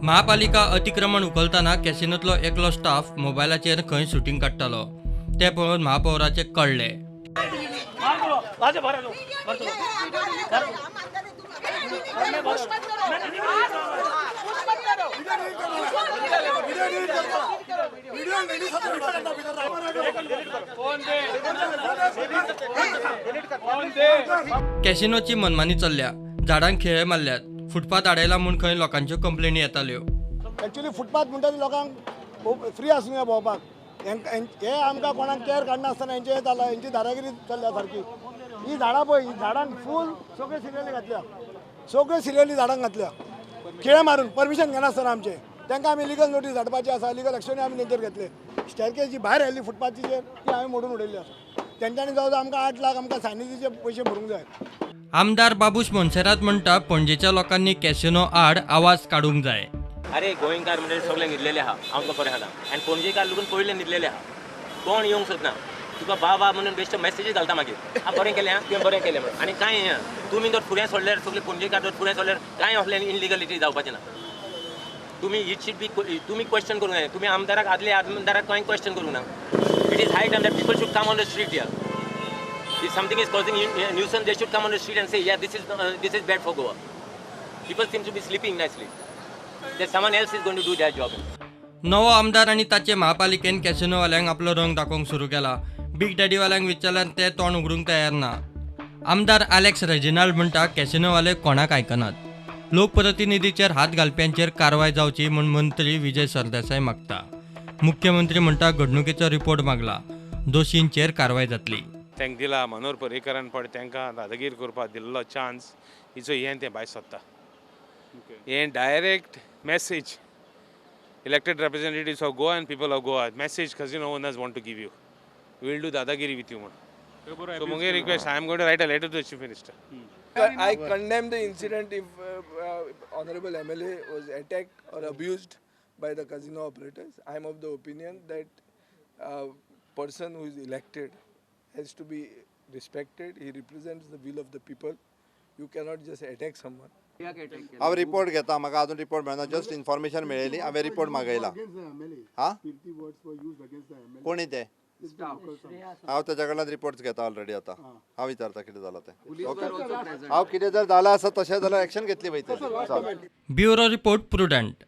महापालिका अतिक्रमण उखलतना कॅसिनोतलो एकलो स्टाफ मोबायलाचेर खंय शुटींग काडटालो तें पळोवन महापौराचे कळ्ळे. कॅसिनोची मनमानी चल्ल्या, झाडांक खिळे मारल्यात, फुटपाथ आडयला म्हूण खंय लोकांच्यो कंप्लेनी येताल्यो. एक्चुअली फुटपाथ म्हणटा ते लोकांक फ्री आसूंक जाय भोंवपाक. हे आमकां कोणाक केअर काडनासतना हेंचें हें जालां, हेंची दादागिरी चल्ल्या सारकी. ही झाडां पळय, ही झाडांक फूल सगळ्यो सिरियली घातल्या, सगळ्यो सिरियली झाडांक घातल्या खिळे मारून, परमिशन घेनासतना आमचें. तांकां आमी लिगल नोटीस धाडपाची आसा, लिगल एक्शनूय आमी तेंचेर घेतले. स्टॅरकेज जी भायर आयिल्ली फुटपाथीचेर ती हांवें मोडून उडयल्ली आसा. तेंच्यांनी जावं जावं आमकां 8 लाख आमकां सायनेजीचे पयशे भरूंक जाय. आमदार बाबूश मोन्सेरात म्हणटा पणजेच्या लोकांनी कॅसिनो आड आवाज काडूंक जाय. अरे गोंयकार म्हणजे सगळे न्हिदलेले आहा, हांव तुका बरें सांगता. आनी पणजेकार लोकून पयले न्हिदलेले आहा, कोण येवंक सोदना. तुका बा बा म्हणून बेश्टे मॅसेजीस घालता मागीर, आ बरें केलें आं, तुवें बरें केलें म्हणून. आनी कांय हें तुमी जर फुडें सोडल्यार, सगळे पणजेकार जर फुडें सोडल्यार कांय असलें इनलिगलिटी जावपाचें ना. तुमी it should be, तुमी क्वेश्चन करूंक जाय. तुमी आमदाराक, आदले आमदाराक कांय क्वेश्चन करूंक ना. It is high time that people should come on the street here. If something is causing nuisance, they should come on the street and say, yeah, this is bad for Goa. People seem to be sleeping nicely. That someone else is going to do their job. नवो आमदार आनी ताचे महापालिकेन कॅसिनोवाल्यांक आपलो रंग दाखोवंक सुरू केला. Big डॅडीवाल्यांक विचारल्यार ते तोंड उगडूंक तयार ना. आमदार आलेक्स रेजिनाल्ड म्हणटा कॅसिनोवाले कोणाक आयकनात. लोकप्रतिनिधीचेर हात घालप्यांचेर कारवाय जावची म्हूण मंत्री विजय सरदेसाय मागता. मुख्यमंत्री म्हणटा घडणुकेचो रिपोर्ट मागला, दोशींचेर कारवाय जातली. तांकां दिला मनोहर पर्रीकरान पळय तांकां दादागीर करपाक दिल्लो चान्स हिचो हें तें भायर सोदता. हें direct message elected representatives of Goa and people of Goa message casino owners want to give you, will do dadagiri with you म्हूण. सो मुगे request, I am going to write a letter to chief minister. I condemn the incident if honorable MLA was attacked or abused by the casino operators. I am of the opinion that a person who is elected has to be respected. He represents the will of the people. You cannot just attack someone. हांव report घेता, म्हाका अजून report मेळना, just information मेळयली, हांवें report मागयला. हा, कोणी ते हांव ताच्या कडल्यान रिपोर्ट्स घेता ऑलरेडी. आतां हांव विचारता कितें जालां तें. ओके, हांव कितें जर जालां आसत तशें जाल्यार एक्शन घेतली वयतली. Bureau report, Prudent.